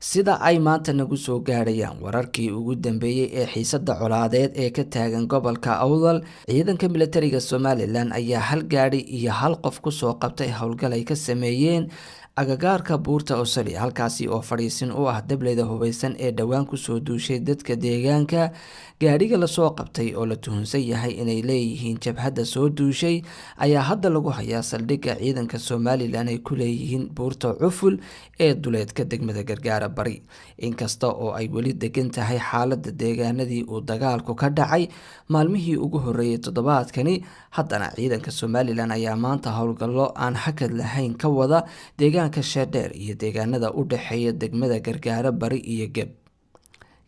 Sida ay maanta nagu soo gaadhayaan wararkii ugu dambeeyey ee xiisada colaadeed ee ka taagan gobolka Awdal, ciidanka militariga Somalilan ayaa hal gaadhi iyo hal qof kusoo qabtay howlgal ay ka sameeyeen agagaarka buurta Osali, halkaasi oo fadhiisin u ah dableyda hubeysan ee dhowaan kusoo duushay dadka deegaanka. Gaadhiga lasoo qabtay oo la tuhunsan yahay inay leeyihiin jabhadda soo duushay ayaa hadda lagu hayaa saldhigga ciidanka Somalilan ay ku leeyihiin buurta Cuful ee duleedka degmada Gargaara Bari. Inkasta oo ay weli degan tahay xaaladda deegaanadii uu dagaalku ka dhacay maalmihii ugu horreeyay toddobaadkani, haddana ciidanka Somalilan ayaa maanta howlgallo aan hakad lahayn ka wada deegaanka Sheedheer iyo deegaanada u dhexeeya degmada Gargaara Bari iyo Geb.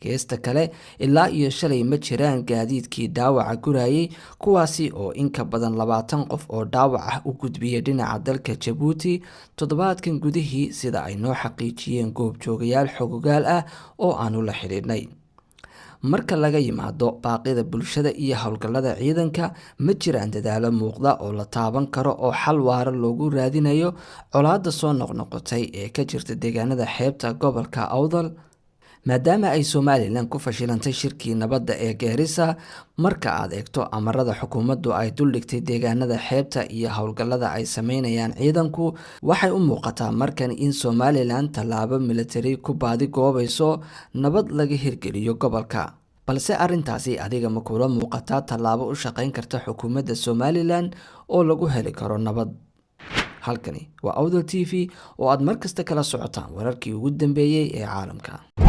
Geesta kale, ilaa iyo shalay ma jiraan gaadiidkii dhaawaca gurayay, kuwaasi oo in ka badan 20 qof oo dhaawac ah u gudbiyay dhinaca dalka Jabuuti toddobaadkan gudihii, sida ay noo xaqiijiyeen goobjoogayaal xogogaal ah oo aanu la xidhiidhnay. Marka laga yimaado baaqida bulshada iyo howlgallada ciidanka, ma jiraan dadaalo muuqda oo la taaban karo oo xal waara loogu raadinayo colaadda soo noqnoqotay ee ka jirta deegaanada xeebta gobolka Awdal, maadaama ay Somalilan ku fashilantay shirkii nabadda ee Geerisa. Marka aad eegto amarada xukuumaddu ay duldhigtay deegaanada xeebta iyo howlgallada ay sameynayaan ciidanku, waxay u muuqataa markan in Somalilan tallaabo militari ku baadi goobayso nabad laga hirgeliyo gobolka. Balse arrintaasi adiga ma kula muuqataa tallaabo u shaqayn karta xukuumadda Somalilan oo lagu heli karo nabad? Halkani waa Awdal TV oo aad mar kasta kala socotaan wararkii ugu dambeeyey ee caalamka.